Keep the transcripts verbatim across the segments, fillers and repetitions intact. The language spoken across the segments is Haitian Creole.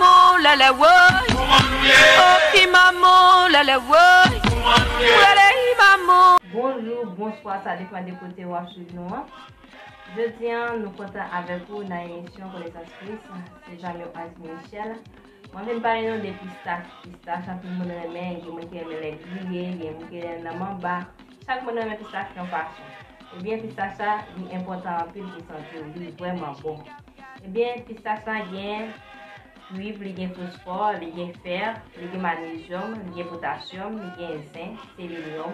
Maman, lèlè, woy. Oh, i maman, lèlè, woy. Lèlè, i maman. Bonjou, bonswa, sa depann de kote w ap swiv nou an. Jodi an, nou kontan avèk ou nan emisyon Konesans Kris. Se zanmi w Ange Michel. Mwen vin pale nou de pistach. Pistach, anpil moun renmen, gen moun ki renmen lè griye, gen moun ki renmen nan manba. Chak moun renmen pistach yon fason. Ebyen, pistach la, li enpòtan anpil pou sante w, li vrèman bon. Ebyen, pistach la gen kuiv, li gen fosfò, li gen fè, li gen magnezyòm, li gen potasyòm, li gen zen, selenyòm,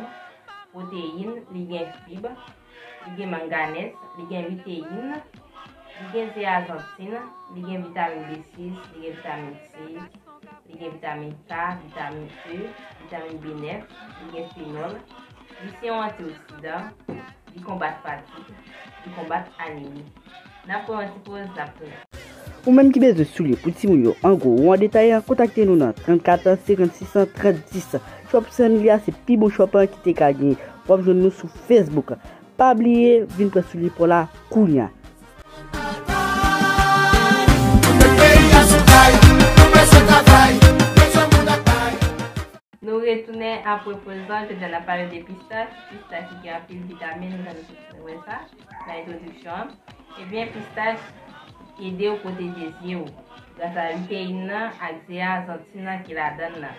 pwoteyin, li gen fib, li gen manganèz, li gen liteyin, li gen zeyazantin, li gen vitamin B sis, li gen vitamin C, li gen vitamin K, vitamin E, vitamin B nèf, li gen fenòl, li se yon antioksidan, li konbat fatig, li konbat anemi. N ap pran yon ti poz, n ap tounen. Ou menm ki bezwen soulye pou timoun yo an gwo ou an detay an, kontakte nou nan trannkat senkannsis trant dis. Shop Saint Louis a se pi bon shop an ki te ka gen. W ap jwenn nou sou Facebook. Pa bliye, vin pran soulye pa w la kounye a. Nou retounen apre poz lan, jodi a n ap pale de pistach. Pistach ki gen anpil vitamin, nou jan nou sot wè sa nan entwodiksyon an. Ebyen, pistach ede w pwoteje zye w gras a liteyin nan ak zeyazantin nan ki ladan l lan,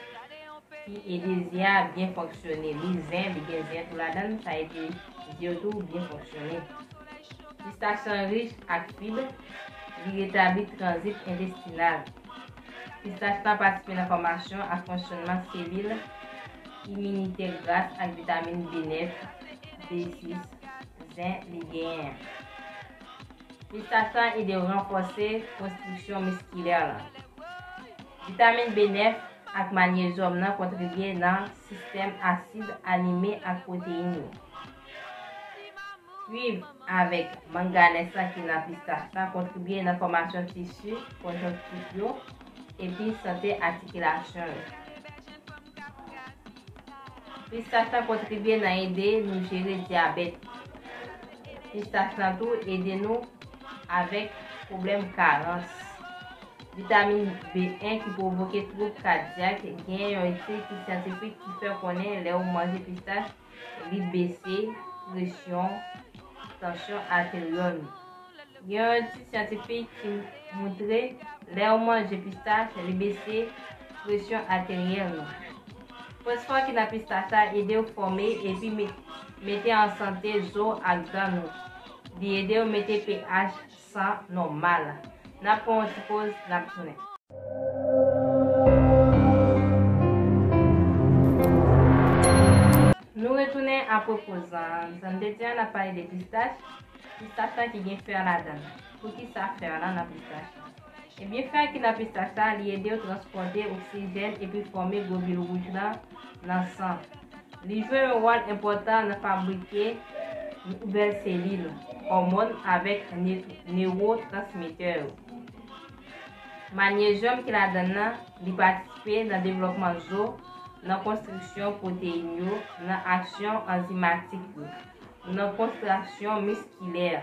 ki ede zye a byen fonksyone. Li zen, li gen zen tou ladan l, sa ede zye w tou byen fonksyone. Pistach lan rich ak fib, li retabli tranzit entestinal. Pistach lan patisipe nan fòmasyon ak fonksyònman selil iminitè gras ak vitamin B nèf, B sis, zen li genyen an. Pistach lan ede ranfòse konstriksyon miskilè lan. Vitamin B nèf ak manyezyòm nan kontribye nan sistèm asid amine ak pwoteyin yo. Kuiv avèk manganèz lan ki nan pistach lan kontribye nan fòmasyon tisi konjonktif yo epi sante atikilasyon yo. Pistach lan kontribye nan ede nou jere dyabèt. Pistach lan tou ede nou avèk pwoblèm karans. Vitamin B en ki pwovoke twoub kadyak, gen yon etid ki syantifik ki fè konnen lè ou manje pistach, li bese presyon tansyon ateryèl nou. Gen yon etid syantifik ki montre lè ou manje pistach, li bese presyon ateryèl nou. Fosfò ki nan pistach la ede w fòme epi me- mete an sante zo ak dan nou. Li ede w mete pH san nòmal. N ap pran yon ti poz, n ap tounen. Nou retounen apre poz lan. Jan m te di a, n ap pale de pistach. Pistach lan ki gen fè ladan l. Poukisa fè lan nan pistach lan? Ebyen, fè ki nan pistach la, li ede w transpòte oksijèn epi fòme globil wouj lan nan san. Li jwe yon wòl enpòtan nan fabrike nouvèl selil, òmòn avèk ne- newotransmetè yo. Manyezyòm ki ladan l nan, li patisipe nan devlòpman zo, nan konstriksyon pwoteyin yo, nan aksyon anzimatik yo, nan kontraksyon miskilè,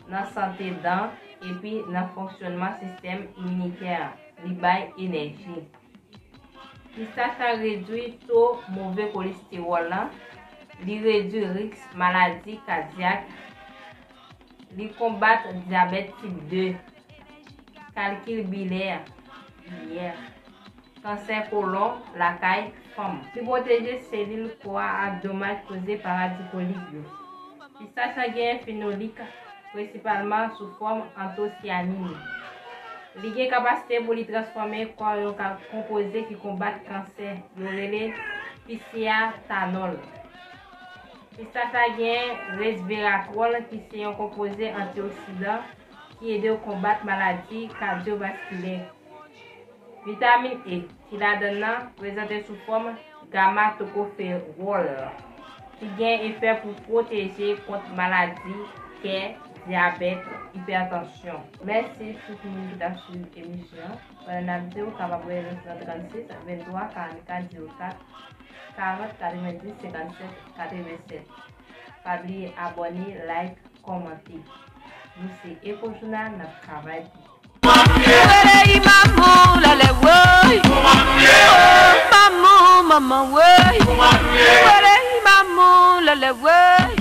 nan sante dan, epi nan fonksyònman sistèm iminitè an. Li bay enèji. Pistach la redui to move kolestewòl lan, li redui risk maladi kadyak, li konbat dyabèt tip de, kalkil bilè, bilè, kansè kolon lakay fanm. Li pwoteje selil kò a ak domaj koze pa radikolik yo. Pistach la genyen fenolik, prensipalman sou fòm antosyanin. Li gen kapasite pou li transfòme kò yon ka- konpoze ki konbat kansè, yo rele pisiyatanòl. Pistach la gen resveratwòl, ki se yon konpoze antioksidan ki ede w konbat maladi kadyovaskilè. Vitamin E, ki ladan l nan, prezante sou fòm gamatokoferòl, ki gen efè pou pwoteje kont maladi kè, dyabèt, ipètansyon. Mèsi tout moun ki t ap swiv emisyon an. Pandan n ap di w kapab rele nou sou trannsis venntwa karannkat zewo kat karant katrevendis senkannsèt katrevensèt. Pa bliye abòne, like, kòmante. Nou se Echo Journal, n ap travay pou ou. Rele i maman. Manman, woy. Woy, manman, lèlè, woy.